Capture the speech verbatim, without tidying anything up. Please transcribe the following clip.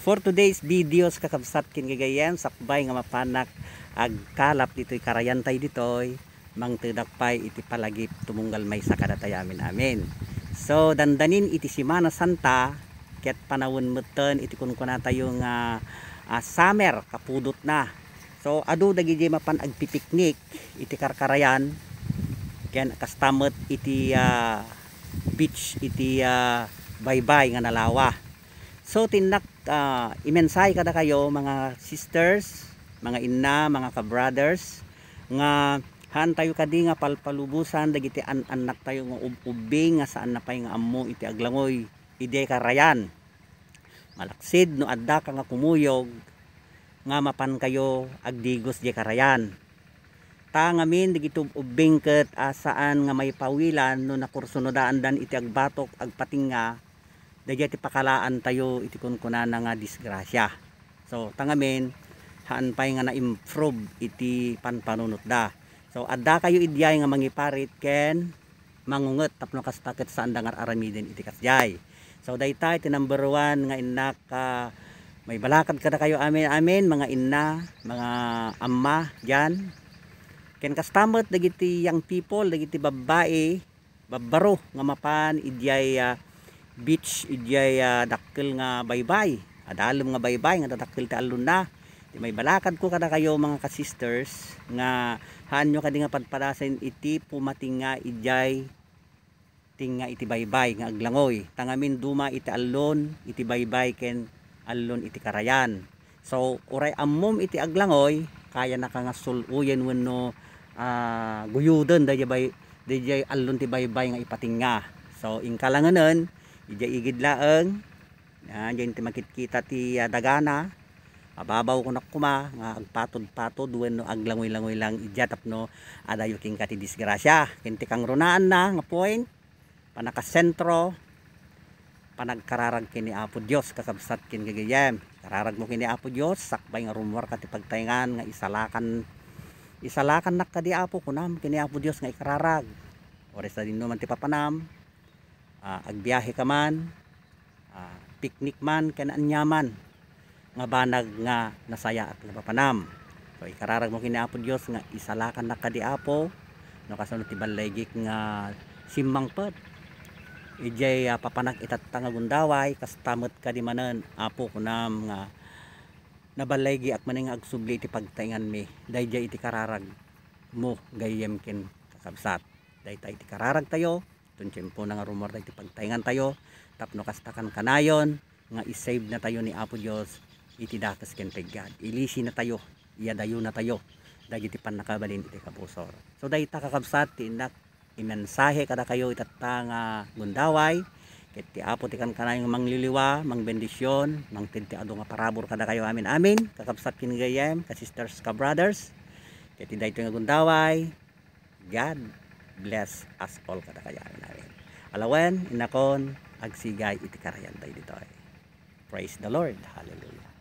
For today's videos, kakabsat ken gagayyem, sakbay nga mapanak agkalap ditoy karayan tayo ditoy, mangtedak pay iti palagip tumunggal maysa kadatayo amin-amin. So, dandanin iti Semana Santa, ket panawen metten iti kunkunatayo nga, ah, summer, kapudotna. So, adu dagiti mapan agpipiknik iti karkarayan, ken kasta met iti, ah, beach iti, ah, baybay nga nalawa. So, tinnak, ah, imensahe kadakayo, mga sisters, mga inna, mga ka-brothers, nga haantayo kadi nga palpalubosan dagiti an-annaktayo nga ub-ubbing nga saanna pay nga ammo iti aglangoy idiay karayan. Malaksid no addaka nga kumuyog nga mapankayo agdigos diay karayan. Ta ngamin dagiti ub-ubbing ket a saan nga maipawilan no nakursunodaandan iti agbatok, agpatinga, daydiay ti pakalaantayo iti kunkunana nga disgrasya. So, ta ngamin, haan pay nga na-improve iti panpanunotda. So, addakayo idiay nga mangiparit ken mangunget tapno kasta ket saanda nga ar-aramiden iti kasdiay. So, dayta iti number one nga innak, ah, maibalakad kadakayo amin-amin, mga inna, mga amma, diyan. Ken kasta met dagiti young people, dagiti babbai, babbaro nga mapan idiay, ah, beach, idiay, ah, dakkel nga baybay. Adalem nga baybay nga dadakkel ti allonna. Ti maibalakadko kadakayo, mga ka-sisters, nga haanyo kadi nga padpadasen iti pumatinga idiay tinga iti baybay nga aglangoy. Ta ngamin duma iti allon iti baybay ken allon iti karayan. So, uray ammom iti aglangoy, kayanaka nga sul-uyen wenno, ah, guyoden daydiay bay-, daydiay allon ti baybay nga ipatinga. So, inka langenen, idiay igid laeng, ah, diay ti makitkita ti, ah, dagana, ababaw kunak koma nga agpatod-patod wenno aglangoy-langoy lang idiay tapno adayo kenka ti disgrasya. Ken ti kangrunaanna nga point, panakasentro, panagkararag ken ni Apo Dios, kakabsat ken gagayyem. Kararagmo ken ni Apo Dios, sakbay nga rummuarka ti pagtaengan nga isalakan, isalakannak kadi Apo, kunam ken ni Apo Dios nga ikararag. Uray sadino man ti papanam, ah, agbiaheka man, ah, piknik man ken aniaman nga banag nga nasayaat nga papanam. So, ikararagmo ken ni Apo Dios nga isalakannak kadi Apo, no kasano ti ballegik nga simmangpet. Idiay, ah, papanak itatta nga gundaway, kasta met kadi manen, Apo, kunam nga naballegiak manen nga agsubli iti pagtaenganmi, daydiay iti kararagmo, gayyem ken kakabsat. Dayta iti kararagtayo, ton tiempona nga rummuar dagiti pagtaengantayo, tapno kasta kankanayon nga i-save natayo ni Apo Dios iti dakes ken peggad. Ilisi natayo, iyadayo natayo dagiti pannakabalin iti kabusor. So, dayta, kakabsat, ti innak imensahe kadakayo itatta nga gundaway. Ket ti Apo ti kankanayon nga mangliliwa, mangbendision, mangted ti adu nga parabur kadakayo amin-amin, kakabsat ken gayyem, ka-sisters, ka-brothers. Ket ti daytoy nga gundaway, God bless us all kadakayo amin-amin. Alawen, innakon, agsigay iti karayan tayo ditoy. Praise the Lord. Hallelujah.